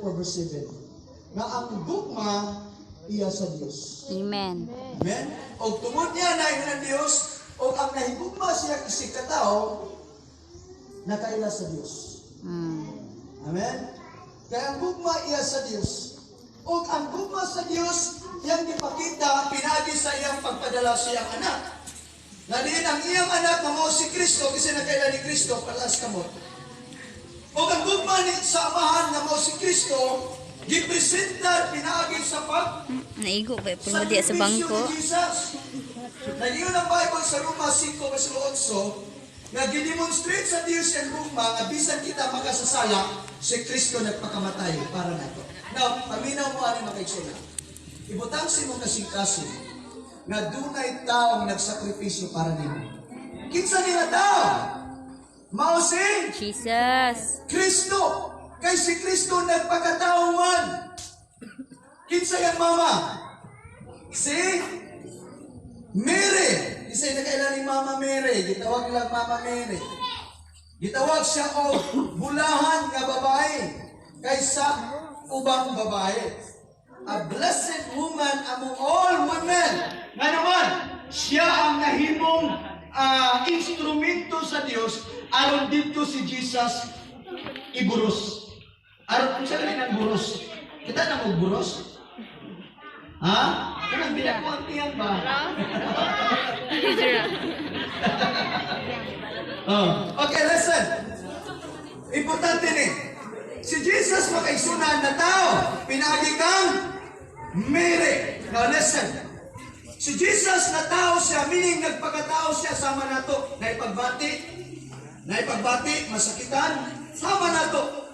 chapter 4 verse 7 nga ang gugma iya sa Dios. Amen. Amen? Og tungod niya na ng Dios, og ang nahigugma siya isig katao, nakaila sa Dios. Amen? Kaya ang gugma iya sa Dios. Og ang gugma sa Dios, iyang gipakita pinaagi sa iyang pagpadala sa iyang anak. Nga diin ang iyang anak nga mao si Kristo, kasi nakaila ni Kristo, palaas kamot. Og ang gugma ni sa Amahan nga mao si Kristo, gipresentar pinaagi sa pag Naigo ba pud mo diya sa bangko? ni Jesus. Nag-ingon ang Bible sa Roma 5 versikulo 8 nga gidemonstrate sa Dios ang gugma nga bisan kita makasasala, si Kristo nagpakamatay para nato. Now, paminaw mo ani, mga kaigsuonan. Ibutang sa imong kasing-kasing nga dunay taong nagsakripisyo para nimo. Kinsa ni nga tao? Mao si Jesus. Kristo. Kay si Kristo nagpakatao man. Kinsa yang mama? Si Mary. Isa nakaila ni Mama Mary. Gitawag lang Mama Mary. Gitawag siya og bulahan nga babae kaysa ubang babae. A blessed woman among all women. Nga naman, siya ang nahimong instrumento sa Dios aron dito si Jesus iburos. Aron unsa gali ng buros? Kita na mo buros? Ha? Kanang binakuan tiyan ba? Oh. Okay, listen. Importante ni. Si Jesus, mga kaigsuonan, na tao, pinaagi kang Mary. Now listen. Si Jesus na tao siya, meaning nagpakatao siya sama nato, naipagbati, masakitan, sama nato.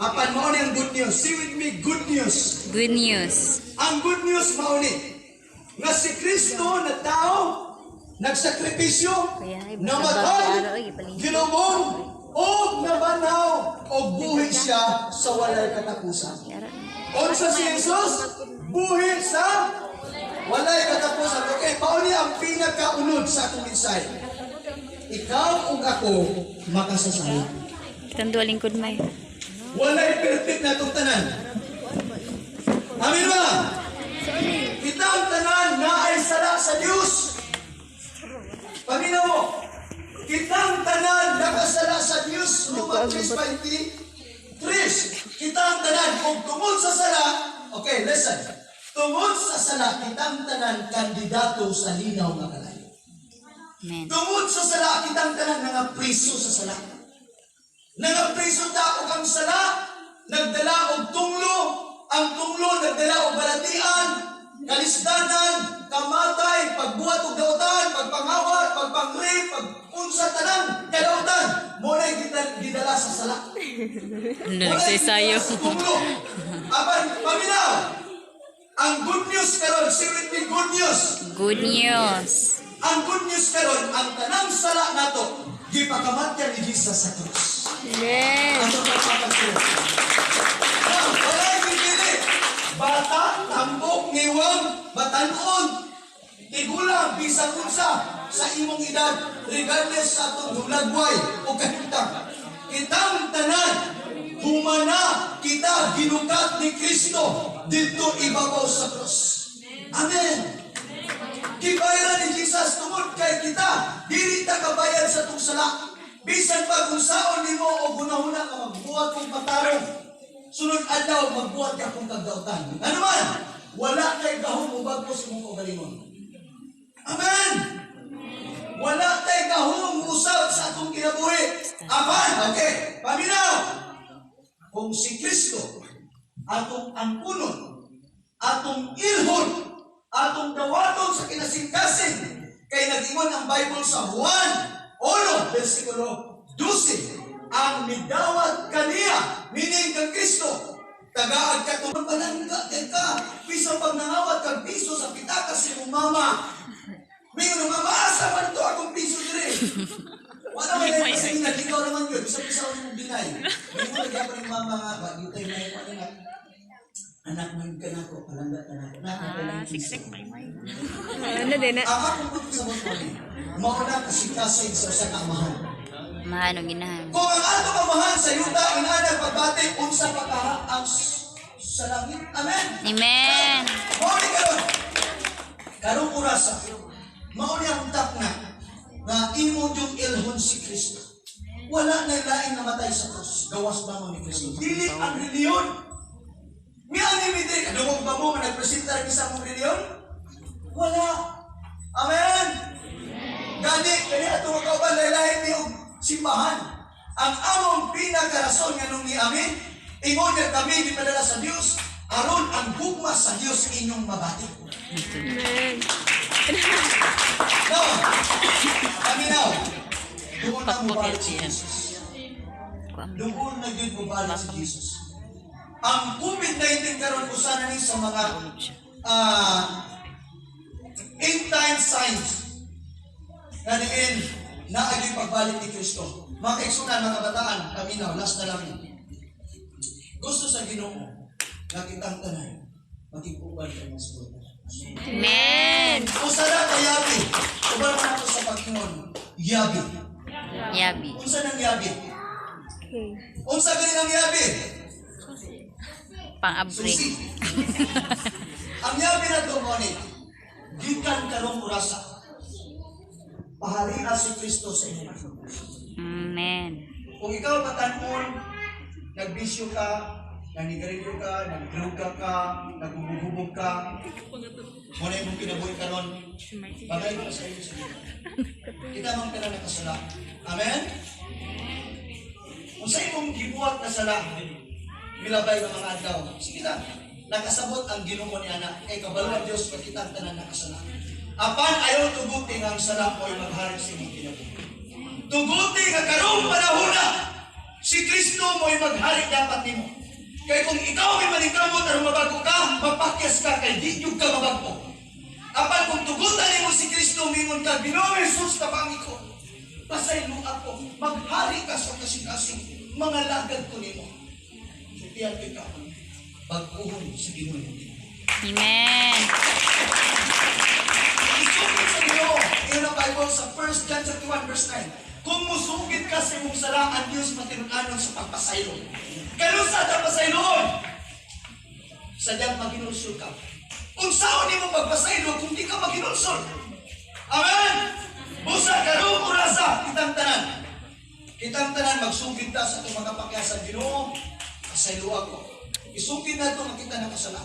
Apan mao ni ang good news. Say with me, good news. Good news. Ang good news mao ni nga si Kristo na tao, nagsakripisyo, Kaya, ay, namatay, basta oy, palingki. Ginubong, og nabanhaw, og buhi siya sa walay katapusan. Yara. Unsa si Jesus? Buhi sa walay katapusan. Okay, mao ni ang pinakaunod sa akong mensahe. Ikaw ug ako makasasala. Kitang duwa lingkod may. Walay perfect na itong tanan. Amen ba? Kita ang tanan na ay sala sa Diyos. Paminaw mo. Kita ang tanan nakasala sa Diyos. Roma 3.23. Kita ang tanan kung tungod sa sala, okay, listen. Tungod sa sala, kitang tanan kandidato sa linaw nga kalayo. Amen. Tungod sa sala, kitang tanan nga priso sa sala. Nangapriso ta og ang sala, nagdala og tunglo, ang tunglo nagdala og balatian, kalisdanan, kamatay, pagbuhat og dautan, pagpangawat, pagpang-rape, pag-unsa tanan, kadautan. Mao na gidala sa sala. Nagsasayo. Mao sa tunglo. Apan, paminaw, ang good news karon, say with me, good news. Good news. Ang good news karon, ang tanang sala nato, gipakamatyan ni Jesus sa krus. Amen. Ano pa pagkakiro? Now, walay gipili. Bata, tambok, niwang, batanon, tigulang, bisan unsa sa imong edad, regardless sa atong hulagway o kahimtang. Kitang tanan, humana kita ginukat ni Kristo dito ibabaw sa krus. Amen. Gibayaran ni Jesus tungod kay kita, dili ta kabayad sa atong sala. Bisan pa kung saon nimo o hunahuna ka magbuhat kong matarong, sunod adlaw magbuhat ka kung kagdautan. Ano man, wala kay gahom mobag-o sa imong kaugalingon. Amen. Wala tay gahom usab sa atong kinabuhi. Apan, okay, paminaw. Kung si Kristo atong angkunon, atong ilhon, atong dawaton sa kinasingkasing, kay nag-ingon ang Bible sa Juan 1, versikulo 12, ang midawat kaniya, meaning kang Kristo, tagaag ka palangga kay ka, bisan pag nangawat kag piso sa pitaka sa imong mama. Mingon ang mama, "Asa man to akong piso dire?" Wala man yung kasi ikaw naman yun, bisa bisa mo binay. Mingon na gyapon ang mama nga, wa gyud tay may anak. Anak mo ka nako, palangga ka nako. Nak, ah, Siksik may may. Ano din na? Ang akong punto sa mo ni, mao na kasikasay sa usa ka amahan. Amahan og inahan. Kung ang atong amahan sa yuta inana pagbati, unsa pa kaha ang sa langit. Amen. Amen. Mao ni karon. Karong orasa, mao ni ang takna nga imo yung ilhon si Kristo. Wala na laing namatay sa krus. Gawas lamang ni Kristo. Dili ang reliyon. Miani mi diri kadungog ba mo nga nagpresenta ra sa among reliyon? Wala. Amen. Gani kani ato mga kauban, lahi ni og simbahan. Ang among pinakarason nga nung niamin, ingon nga kami gipadala sa Dios aron ang gugma sa Dios inyong mabati. Amen. Now, kami now, doon na mubalik si Pakpakit yan. Jesus. Kuan. Doon na gyud mubalik si Jesus. Ang COVID-19 karon usa na ni sa mga end time signs nga diin naagi pagbalik ni Kristo. Mga kaigsunan, mga kabataan, kami now, last na lang. Gusto sa Ginoo nga kitang tanan makig-uban kanya sa buhay. Amen. Usa na kayabi. Uban man ako sa pag-ingon. Yabi. Yabi. Unsa nang yabi? Okay. Unsa gani nang yabi? Pang-abri. Susi. Ang yabi na to mo ni gikan karong orasa. Paharia si Kristo sa inyo. Amen. Kung ikaw batan-on, nagbisyo ka, nanigarilyo ka, nagdroga ka, naghubog-hubog ka, muna imong kinabuhi karon, bagay ka sa iyo sa Ginoo. Kita mang tanan nakasala. Amen? Kung sa imong gibuhat na sala, milabay ng mga adlaw, sige na, nakasabot ang Ginoo ni anak, kay kabalo ang Diyos pag kita ang tanan nakasala. Apan ayaw tuguti nga ang sala mo'y maghari sa imong kinabuhi. Tuguti nga karong panahon na, si Kristo mo'y maghari dapat nimo. Kay kung ikaw may maningkamot aron mabago ka, mapakyas ka kay di jud ka mabago. Apan kung tugutan nimo si Kristo, mingon ka, "Ginoong Jesus, tabangi ko. Pasaylo ako, maghari ka sa kasing-kasing, mga lagad ko nimo." Sultihan ka, bag-uhon sa Ginoo imong kinabuhi. Amen. Isugid sa Ginoo. Ingon ang Bible sa 1 John chapter 1 verse 9. Kung musugid ka sa imong sala, ang Dios matinud-anon sa pagpasaylo. Kanus-a ta pasayloon? Sadyang maghinulsol ka. Unsaon nimo pagpasaylo kung di ka maghinulsol? Amen! Busa karong orasa, kitang tanan. Kitang tanan magsugid ta sa atong mga pakyasan. "Ginoo, pasaylo ako." Isugid na ito makita na kasala.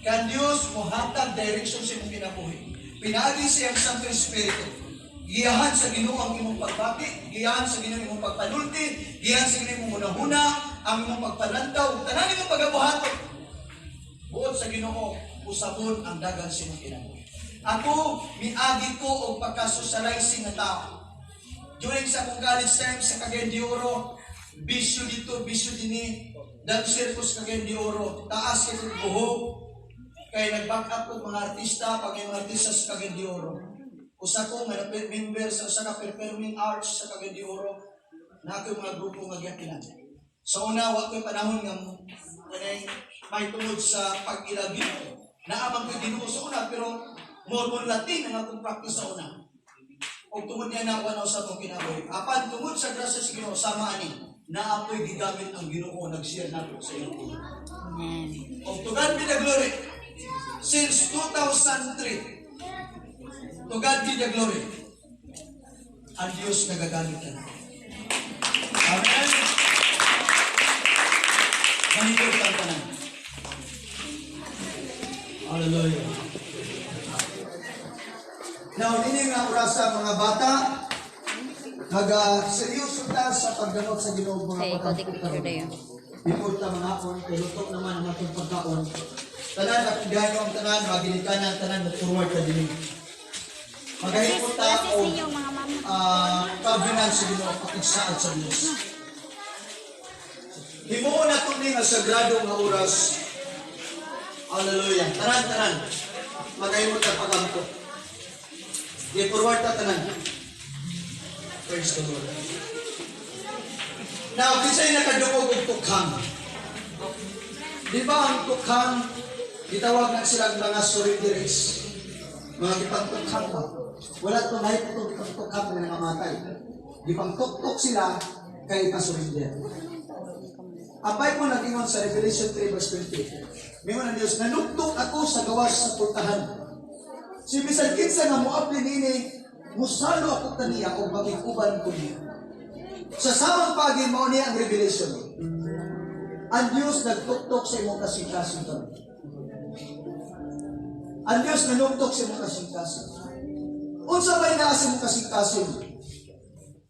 Kan Dios mohatag direction sa imong kinabuhi. Pinaagi sa iyang Santo Espiritu. Giyahan sa Ginoo ang imong pagbati, giyahan sa Ginoo imong pagpanulti, giyahan sa Ginoo imong hunahuna, ang imong pagpalantaw, ug tanan imong pagabuhaton. Buot sa Ginoo, usabon ang dagan sa imong kinabuhi. Ako, miagi ko og pagka-socializing nga tao. During sa akong college time sa Cagayan de Oro, bisyo dito, bisyo dinhi, dancer ko sa Cagayan de Oro, taas kay kong buhok, kay nag-back up ko mga artista, pag yung mga artista sa Cagayan de Oro. Usa ko nga member sa usa ka performing arts sa Cagayan de Oro, na ako yung mga grupo nga giapilan. Sa una, wa ko'y panahon nga kanay may tungod sa pag-ila Ginoo. Naa man ko'y Ginoo sa una, pero more on Latin ang akong practice sa una. Og tungod niya na wala sa akong kinabuhi. Apan tungod sa grasya sa Ginoo sama ani, naa po'y gigamit ang Ginoo nag-share nako sa iyong ulo. Amen. Og to God be the glory. Since 2003, to God be the glory. Ang Diyos nagagamit ka na. Amen. Manigod kang tanan. Hallelujah. Now, dini nga orasa, mga bata, naga seryoso ta sa paggamot sa Ginoo, mga Kay ikaw take picture dayon. Before ta mangaon, kay luto naman ang atong pagkaon. Tanan akong dihayo ang tanan, maginikanan tanan, mag-forward ka dinhi. Magahimo ta og mga mama. Covenant sa Ginoo, pakigsaad sa Dios. Himuon nato ni nga sagrado nga oras. Hallelujah. Tanan, tanan. Magahimo ta pagampo. Gi-forward ta tanan. Praise the Lord. Now, kinsay nakadungog og tukhang? Di ba ang tukhang, gitawag na silang mga surrenderees? Mga gipagtukhang ba? Wala to nahi to gipagtukhang nga nangamatay. Gipangtuktok sila kay pa-surrender. Ang Bible nag-ingon sa Revelation 3 verse 20. Mingon ang Diyos, "Nanuktok ako sa gawas sa pultahan. Si bisan kinsa nga moapli nini, musalo ako kaniya o makig-uban ko niya." Sa samang pagi, mao niya ang revelation. Ang Diyos nagtuktok sa imong kasing-kasing karon. Ang Diyos nanuktok sa imong kasing-kasing. Unsa may naa sa imong kasing-kasing?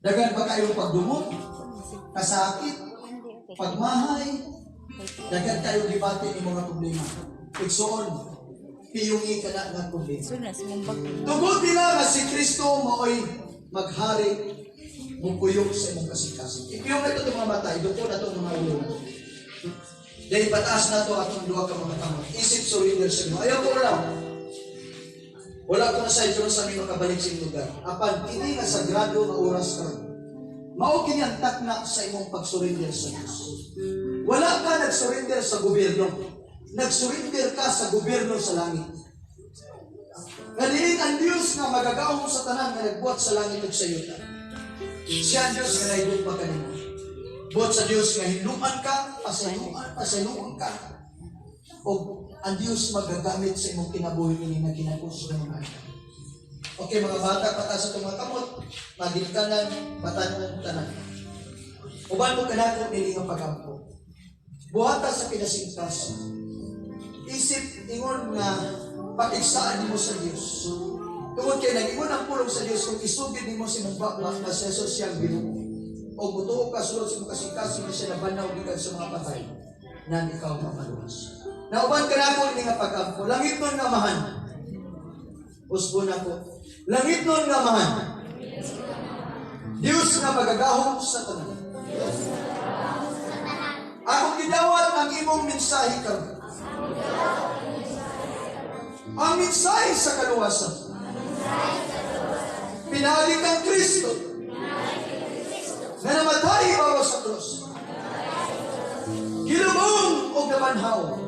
Daghan ba kayong pagdumot? Kasakit? Pagmahay? Daghan kayo gibati ni mga problema. Igsoon, piyungi ka na ng problema. Sunas mong bag. Tungod nila nga si Kristo maoy maghari, mupuyong sa imong kasing-kasing. Ipiyong na ito itong mga mata, iduko na itong mga ulo. Dahil pataas na ito atong duha ka mga kamot. Isip surrender sa imo. Ayaw ko lang. Wala ko na sa kung sa aming makabalik sa imong lugar. Apan, kini nga sagrado nga oras karon. Mao kini ang takna sa imong pag-surrender sa Diyos. Wala ka nag-surrender sa gobyerno. Nag-surrender ka sa gobyerno sa langit. Nga diin ang Diyos nga magagahom sa tanan nga nagbuhat sa langit ug sa yuta. Siya ang Diyos nga nahigugma kanimo. Buhat sa Diyos nga hinluan ka, pasayloan, pasayloan ka. O ang Diyos magagamit sa imong kinabuhi ini nga kinagos ng mga anak. Okay, mga bata, pataas sa mga kamot, maginikanan, batanon, tanan. Uban mo kanako nili nga pagampo. Buhata sa kinasingkasin. Isip ingon nga pakigsaan nimo sa Dios. Tungod kay nag-ingon ang pulong sa Dios, kung isugid nimo sa imong baba na si Jesus siyang Ginoo. O mutuo ka sulod sa imong kasingkasing nga siya nabanhaw gikan sa mga patay, nan ikaw mamaluwas. Nauban ka nako ini nga pagampo. Langitnon nga Amahan. Usbon ako. Langitnon nga Amahan. Diyos nga magagahom sa tanan. Akong gidawat ang imong mensahe karon. Ang mensahe sa kaluwasan. Pinaagi kang Kristo. Nga namatay ibabaw sa krus. Gilubong og nabanhaw.